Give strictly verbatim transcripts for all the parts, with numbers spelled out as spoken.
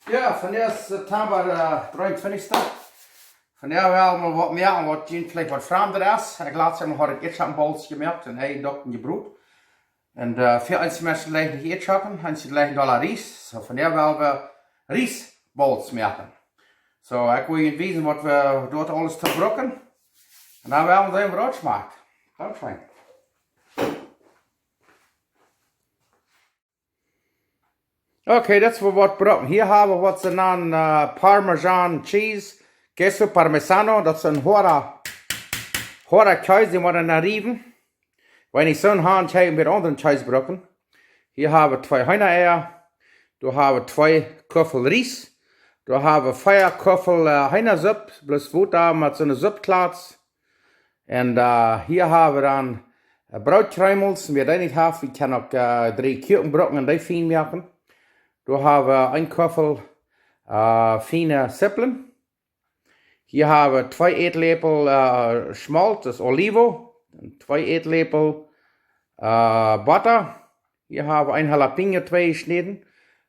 Jo, vondoag es September, äh, dreeuntwintichste. Vondoag well wie waut moaken, waut junt veleicht waut framd es. Ekj lat emol, haud ekj ieescht een Bowls jemoakt un een Dukjen jebroden. Un, äh, fa eenje Menschen jlikjen nich Ieedschocken, eenje jlikjen dolla Ries. Soo, vondoag well wie Ries Bowls moaken. Soo, ekj well junt wiesen, waut wie doa aules too brucken. Un dan well wie seenen, woo daut schmakjt. Dankscheen. Okay, daut es waut wie brucken. Hia hab wie waut see nanen, äh, Parmesan Cheese, Queso Parmesano. Daut es een hoada, hoada Kjees, dee woat dan riewen. Wan jie soon han, kjenn jie uk aundren Kjees brucken. Hia hab wie twee Heenaeia. Doa hab wie twee Kuffel Ries. Doa hab wie vea Kuffel, äh, Heenasupp, bloos Wota met soone Suppklotz. Un, äh, hia hab wie dan, äh, Brootkjreemels. Wäa dee nich haft, wie kjennen uk, äh, drie Kuaken brucken un dee fien moaken. Doa hab wie een Kuffel, äh, fiene Sipplen. Hia hab wie twee Ätläpel, äh, Schmolt, daut es Olivo. Un twee Ätläpel, äh, Botta. Hia hab wie een Jalapeño twei jeschnäden.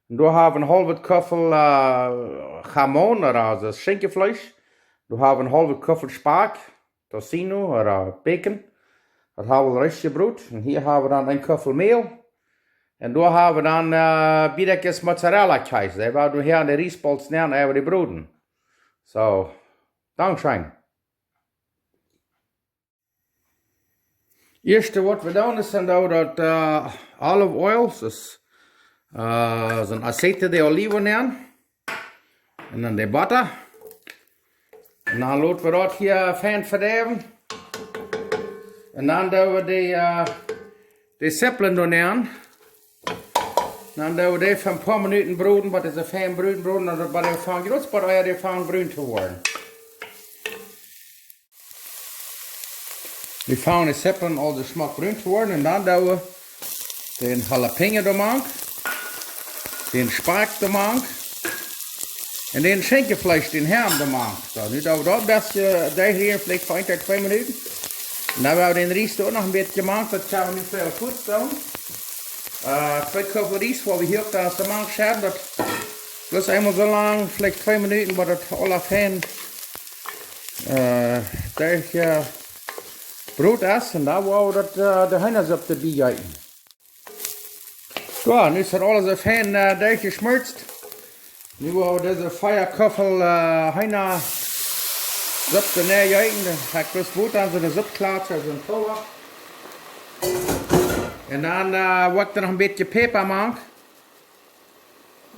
Un doa hab wie een haulwet Kuffel, äh, jamón, ooda daut es Schinkjefleesch. Doa hab wie een haulwet Kuffel Spakj, tocino ooda bacon. Daut hab wie aul reed jebroden. Un hia hab wie dan een Kuffel Mäl. Un doa hab wie dan, äh, Biedekjes Mozzarella Kjees. Dee woa wie hia aun de Ries Bowls nämen, äwa de broden. Soo, dankscheen. Ieeschte waut wie doonen es, dan doo wie daut, äh, olive oil, daut es, äh, soon aceite de olivo nämen. Un dan de Botta. Un dan lot wie daut hia fein vedeiwen. Un dan doo wie de, äh, de Sipplen doa nämen. Dan doo wie dee fa een poa Minuten broden, bat dee fein brun broden, un bat dee aunfangen, jrots bat dee aunfangen brun to woaren. Nu fangen de Sipplen aul soo schmock brun to woaren un dan doo wie dän Jalapeño doamank, dän Spakj doamank un dän Schinkjefleesch, dän Ham doamank. Soo, nu doo wie daut een bät derchrieren, veleicht fa een, twee Minuten. Un dan woa wie dän Ries uk noch een bät mank, daut kjenn wie nu väl goot doonen. Äh, twee Kuffel Ries woa wie hia uk doamank schedden, daut bloos eemol soo lang, veleicht twee Minuten, bat daut aula fein, äh, derch, äh, broden es. Un dan woa wie daut, äh, de Heenasupp doabie jeeten. Soo, nu es daut aules soo fein, äh, derchjeschmolzen. Nu woa wie dise vea Kuffel, äh, Heenasupp doa nenjeeten. Dan hab ekj bloos Wota aun, soone Suppklotz, soon Pulva. Un dan, äh, woa ekj doa noch een bät Päpa mank.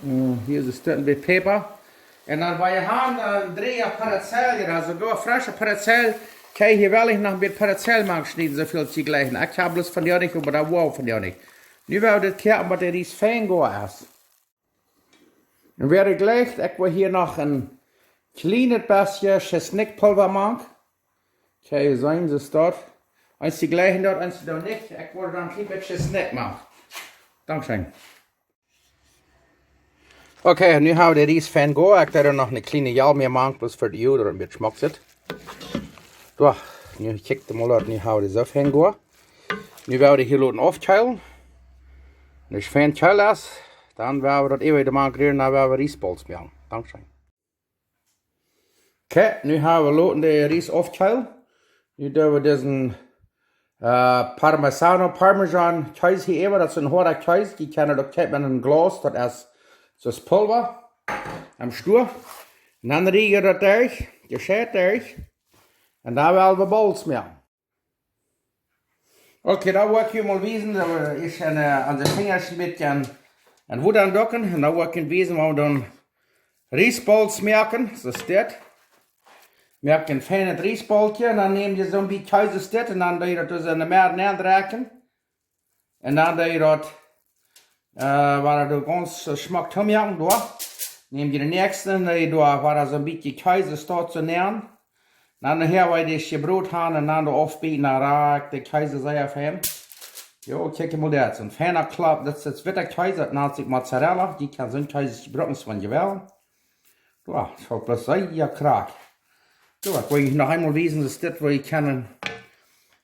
Mm, hia es een bät Päpa. Un dan woa jie han, dan dree Petersilie, aulsoo goa fresche Petersilie. Kjenn jie hia wellich noch een bät Petersilie mank schnieden, soo väl aus jie jleichen. Ekj hab bloos vondoag nich, oba daut woa vondoag nich. Nu woa wie dit koaken, bat de Ries fein goa es. Un wäa jleicht, ekj woa hia noch een kjlienet bät Schisnikjpulva mank. Kjenn jie seenen, soo es daut. Eenje jleichen daut, eenje doonen nich. Ekj woa dan een kjlien bät Schisnikj mank. Dankscheen. Okay, nu hab wie de Ries fein goa. Ekj doo noch een kjlienet Jalm mank, bloos fa de Uagen, daut daut een bät schmock sitt. Soo, nu kjikj mol daut, nu hab wie dee soo fein goa. Nu woa wie dee hia loten aufkjeelen. Wan dee fein kjeel es, dan woa wie daut äwa de Mank rieren, dan woa wie Ries Bowls moaken. Dankscheen. Okay, nu hab wie loten de Ries aufkjeelen. Nu doo wie disen, äh, Parmesano, Parmesan Kjees hia äwa. Daut es een hoada Kjees. Jie kjennen daut uk kjeepen en een Glaus. Daut es soo aus Pulva. Em Stua. Un dan rie jie daut derch. Jescheit derch. Un dan woa wie Bowls moaken. Okay, dan woa ekj junt mol wiesen, daut wie ieescht aun, äh, aun de Finjasch een bät aun, aun Wota aundocken. Un dan woa ekj junt wiesen, woo wie dan Ries Bowls moaken. Soo es dit. Moak een feinet Ries Bowlkje un dan nemm jie soon bät Kjees aus dit un dan doo jie daut doa soo enne Medd nenn drekjen. Un dan doo jie daut, äh, woa daut gaunz, äh, schmock tomoaken, doa. Nemm jie dän näakjsten, dee doa, woa soon bät Kjees aus daut soo nenn. Dan nohäa, wan jie dee jebroden han, un dan doa aufbieten, dan rakjt de Kjees sea fein. Jo, kjikj mol, daut es een feina Klopp. Daut es witta Kjees, daut nant sikj Mozzarella. Jie kjennen soon Kjees brucken, aus jie wellen. Jo, soo bloos sea krakjt. Jo, ekj well junt noch eemol wiesen, daut es dit, woo jie kjennen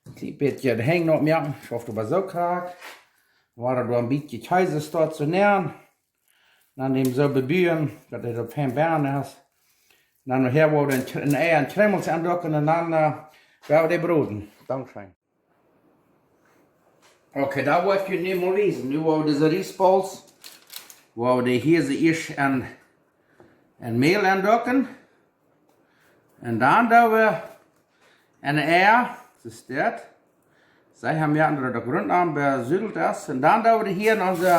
een kjlien bät de Henj nopp moaken. Ekj hop, daut wia soo krakjt. Woa doa een bät Kjees aus daut soo nenn. Dan dän soo bebuen, daut hee doa fein benen es. Dan nohäa woa wie en, en Ei en Kjreemels aunduken un dan, äh, woa wie dee broden. Dankscheen. Okay, dan woa ekj junt nu mol wiesen. Nu woa wie dise Riesballs, woa wie dee hia soo ieescht en, en Mäl aunduken. Un dan doo wie en Ei, soo es dit. See haben jo aundre daut Grunt aun besudelt es. Un dan doo wie hia en onse,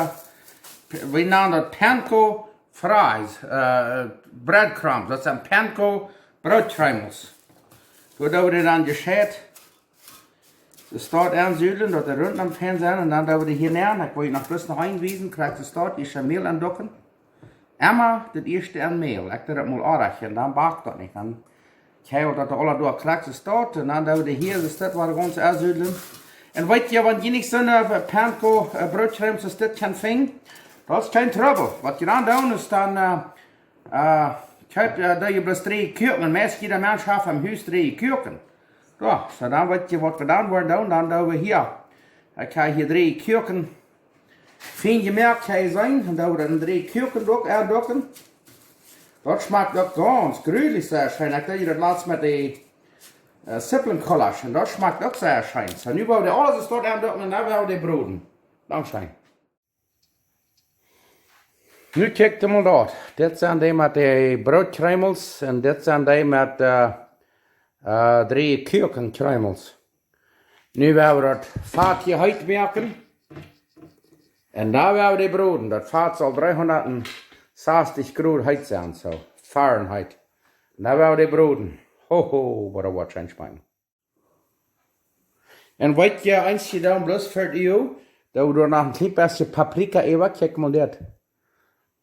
wie nanen daut panko fries, äh, breadcrumbs. Daut sent panko Brootkjreemels. Doa doo wie dan jescheit soo staut aunsudlen, daut dee runt aum fein sent. Un dan doo wie hia nenn. Ekj well junt noch bloos noch eenwiesen, krakjt soo staut, ieescht en Mäl aunduken. Emma daut ieeschte en Mäl. Ekj doo daut mol oajch un dan backt daut nich. Dan kjricht daut aula doa krakjt soo staut. Un dan doo wie hia soo staut wada gaunz aunsudlen. Un weet jie, wan jie nich soone, äh, panko, äh, Brootkjreemels soo staut kjennen finjen, daut es kjeen Trubbel. Waut jie dan doonen es dan, äh, äh, kjeept, äh, doo jie bloos dree Kjoaken. Un meist jieda Mensch haft em Hus dree Kjoaken. Jo, soo dan weet jie waut wie dan woaren doonen. Dan doo wie hia, ekj hab hia dree Kjoaken fein jemoakt, kjenn jie seenen. Un dan woa wie dan dree Kjoaken uk aunduken. Daut schmakjt uk gaunz grulich sea scheen. Ekj deed daut latst met de, äh, Zippeln Gulasch. Un daut schmakjt uk sea scheen. Soo, nu woa wie aules soo staut aunduken un dan woa wie dee broden. Dankscheen. Nu kjikjt mol daut. Dit sent dee met de Brootkjreemels un dit sent dee met, äh, äh, dree Kjoakenkjreemels. Nu woa wie daut Fat hia heet moaken. Un dan woa wie dee broden. Daut Fat saul dreehundat sastich Grod heet sennen, soo, Fahrenheit. Un dan woa wie dee broden. Ho, ho, waut daut woat scheen schmakjen. Un weet jie, eent jie dan bloos fa die, dan doo wie noch een kjlien bät Paprika äwa, kjikj mol dit.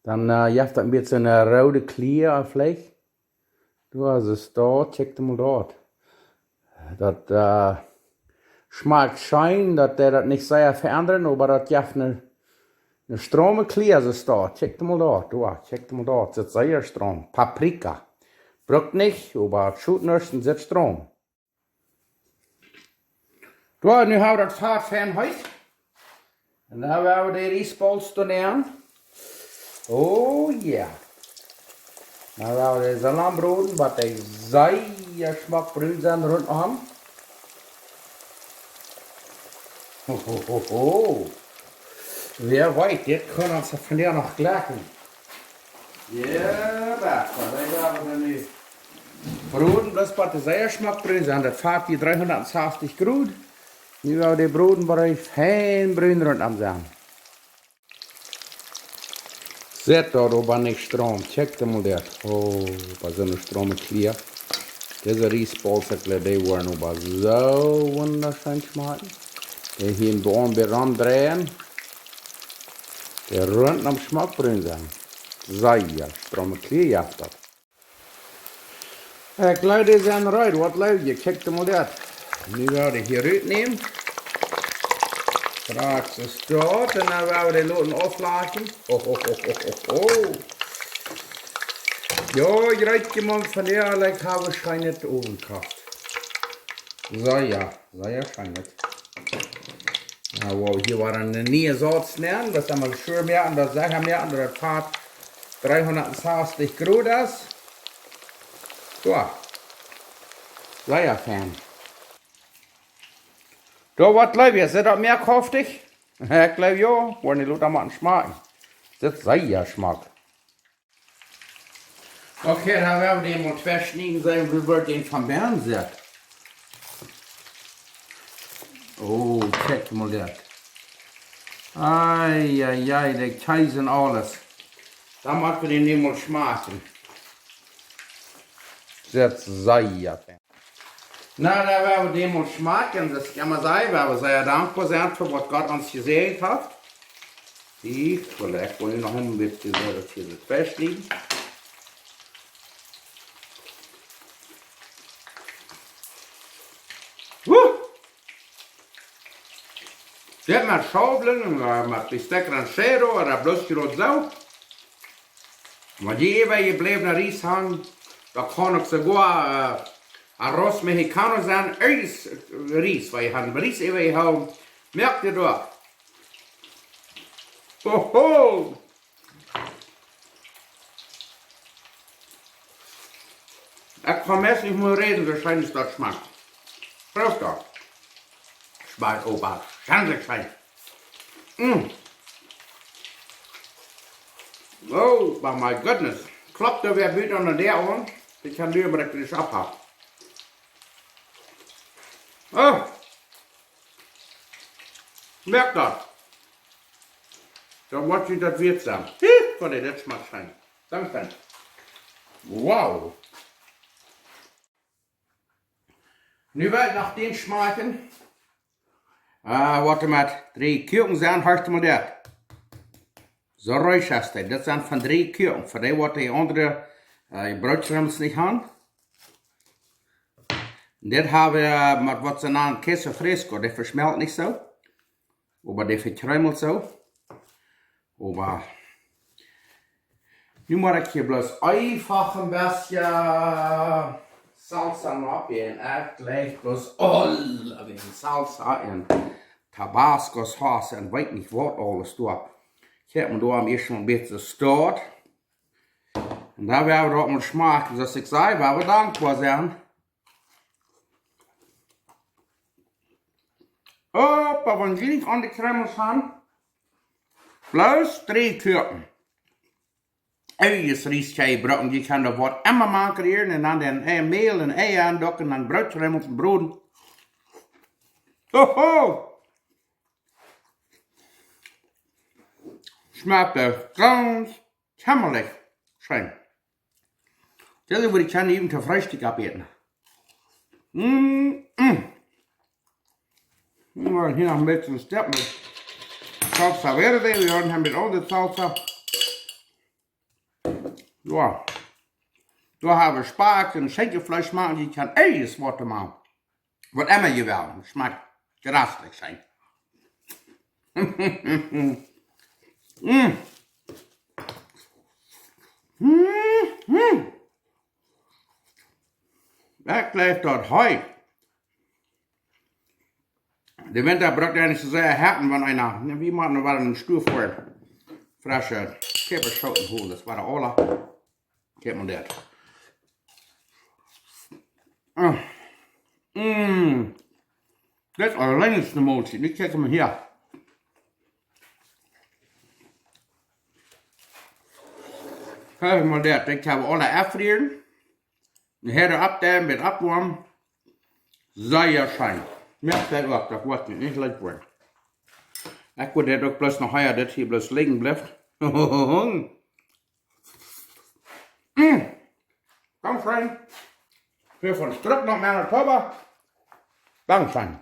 Dan, äh, jeft daut een bät soone roode Klia veleicht. Doa es daut, kjikj mol daut. Daut, äh, schmakjt scheen, daut deit daut nich sea veendren, oba daut jeft eene, eene strome Klia, soo staut. Kjikj mol daut, doa, kjikj mol daut. Sitt sea strom. Paprika. Brukt nich, oba daut schot nuscht un sitt strom. Jo, nu hab wie daut Fat fein heet. Un dan woa wie de Riesballs doa nämen. Oh jo. Dan woa wie dee soo lang broden, bat dee sea schmock brun sent runtom. Ho, ho, ho, ho. Wäa weet, dit kaun ons vondoag noch jlekjen. Jo, wacht, dan woa wie nu broden, bloos bat dee sea schmock brun sent. Daut Fat hia dreehundat sastich Grod. Nu woa wie dee broden, bat dee fein brun runtom sent. Sitt daut oba nich strom. Kjikj mol daut. Oh, bie soone strome Klia. Dise Riesballs, ekj jleew, dee woaren oba soo wundascheen schmakjen. Dee hia een bät romdreien. Dee runtom schmock brun sent. Sea strome Klia jeft daut. Ekj jleew, dee sent reed. Waut jleew jie? Kjikj mol daut. Nu woa wie dee hia rutnämen. Krakjt soo staut. Un dan woa wie dee loten auflakjen. Oh, oh, oh, oh, oh, oh. Jo, jie weeten, Maun, vondoag, like, hab wie scheen Owen jehaut. Soo, jo. Sea scheen. Nu, woa wie hia wada eene niee Sauz nämen. Daut es emol scheen moaken, daut secha moaken, daut daut Fat dreehundat sastich Grod es. Soo. Sea fein. Soo, waut jleew jie? Sitt daut mea koftig? Ekj jleew jo. Woaren dee lota motten schmakjen. Sitt sea schmock. Okay, dan woa wie dee mol tweischnieden, seenen woo daut von bennen sitt. Oh, kjikj mol daut. Ai, ai, ai, de Kjees un aules. Dan motten wie dee nu mol schmakjen. Sitt sea fein. Na, dan woa wie dee mol schmakjen. Daut kaun eena sajen, woa wie sea dankboa sent fa waut Gott ons jesäajent haft. Ekj well, ekj well nu noch een bät soo daut hia soo tweischnieden. Huh! Dit met Schaublen un, äh, met Bistec Ranchero ooda bloos jrod soo. Wan jie äwajebläwne Ries han, dan kaun uk soogoa, äh, arroz mexicano sennen. Ries, Ries, wan jie han Ries äwajehoolen, moakt et doa. Hoho! Ekj kaun meist nich mea räden, soo scheen es daut schmakjt. Proow daut. Schmakjt oba scheen, scheen. Mm. Oh, but my goodness. Kloppt doa wäa buten aun de Däa aun? Ekj kaun nu oba daut Glas opphaben. Oh. Moakt daut. Dan woat junt daut wieet sennen. Hie, waut daut schmakjt scheen. Dankscheen. Wow. Nu well ekj noch dän schmakjen. Äh, waut doa met dree Kuaken sent, horcht mol daut. Soo reesch es dee. Daut sent von dree Kuaken. Fa dee waut dee aundre, äh, Brootkremels nich han. Dit hab wie met waut see nanen queso fresco. Dee veschmelt nich soo. Oba dee vekjremelt soo. Oba nu mott ekj hia bloos eefach een bät Salsa moaken. Ekj jlikj bloos aul een bät Salsa un Tabasco Sauce un weet nich waut aules doa. Ekj hab mie doa ieescht mol een bät stoat. Un dan woa wie daut mol schmakjen. Soo aus ekj säd, woa wie dankboa sennen. Oba wan jie nich aun de Kremels han, bloos dree Kuaken. Ieescht Ries jebroaken, jie kjennen doa waut emma mank rieren un dan en Mäl un Eia aundocken un dan Brootkremels un broden. Hoho! Schmakjt daut gaunz kjemmelich scheen. Dit wudd ekj kjennen äten to Freestikj opäten. Mm, mm. Nu woa wie hia noch een bät Stepp met Salsa Verde. Wie haben hia met aundre Salsa. Jo. Doa hab wie Spakj un Schenkjefleesch moaken, jie kjennen aules waut moaken. Waut emma jie wellen. Schmakjt jraslich scheen. Mm. Mm, mm. Ekj jleew daut heet. De Winta brukt eena nich soo sea heeten, wan eena, jo, wie motten noch wada en de Stua foaren. Fresche Päpaschooten holen, daut wia aula. Kjikj mol daut. Ah. Mm. Daut es auleen eene Moltiet. Nu kjikj mol hia. Kjikj mol daut. Ekj hab aula aunjeriet. Hia de Opdäm met oppwoamen. Sea scheen. Moakt daut uk, daut woat junt nich leet woaren. Ekj wudd dit uk bloos noch hia, dit hia bloos lijen blift. Mm. Dankscheen. Hia von Struck no Manitoba. Dankscheen.